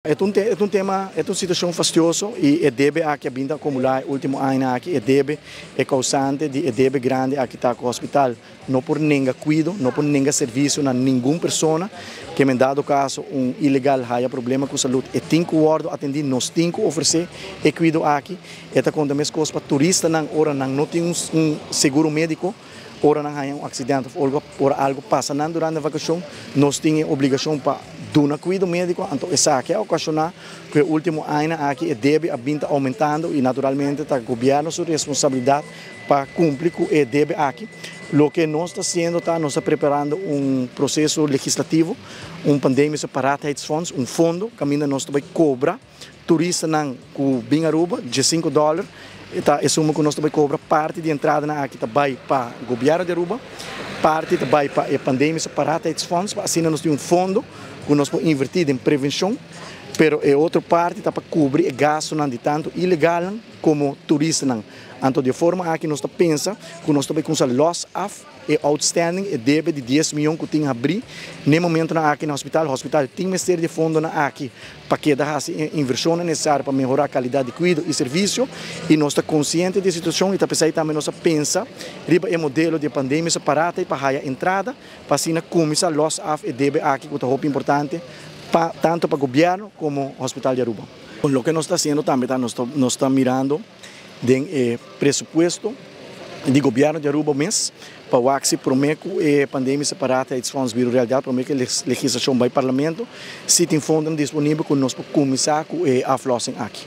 E ta un tema, e ta un situacion fastioso y e debe aki a bin ta acumula e ultimo añanan aki. E debe, e causante di e debe grandi aki ta cu hospital no por nenga cuido, no por nenga servicio na ningun persona. Ke men dado caso un ilegal haya problema cu salud, e tin cu wordo atendi, nos tin cu ofrece e cuido aki. E ta conta mescos pa turistanan ora nan no tin un seguro medico. Ora nan haña un aksidente òf algu, ora algu pasa nan durante vakashon, nos tin e obligashon pa duna kuido médiko. Anto esaki a okashoná ku e último añanan aki e debe a bin ta oumentando i naturalmente ta gobièrnu su responsabilidat pa kumpli ku e debe aki. Loke nos ta hasiendo ta nos ta preparando un proseso legislativo, un Pandemische Paratheidsfonds, un fondo kaminda nos ta bai kobra Turistanan ku bin Aruba, diesinku dòler ta e suma ku nos ta bai kobra. Parti di entradanan aki ta bai pa gobièrnu di Aruba, parti ta bai pa e Pandemische Paratheidsfonds, pa asina nos tin un fondo ku nos por invertí den prevenshon, pero e otro parti ta pa kubri e gastunan di tantu ilegalnan komo turistanan. Anto di e forma aki nos ta pensa ku nos ta bai kumsa lòs af E outstanding, e debe di dies miyon ku tin habrí n'e momentonan aki na hospital. Hospital tin mester di e fondonan aki pa keda hasi e invershonnan nesesario pa mehorá kalidat di kuido i servisio. I nos ta konsiente di e situashon i ta p'esei tambe nos a pensa riba e modelo di e pandemia separata i pa haya entrada pa asina kuminsá lòs af e debe aki ku ta hopi importante pa tantu pa gobièrnu komo Hospital di Aruba. Loke nos ta hasiendo tambe ta nos ta mirando. Den e presupuesto di gobierno di Aruba mes pa wak si prome cu e pandemia separaatheidsfonds bira un realidad, prome cu e legislacion bay parlamento, si tin fondonan disponibel cu nos por cuminsa cu e aflossing aki.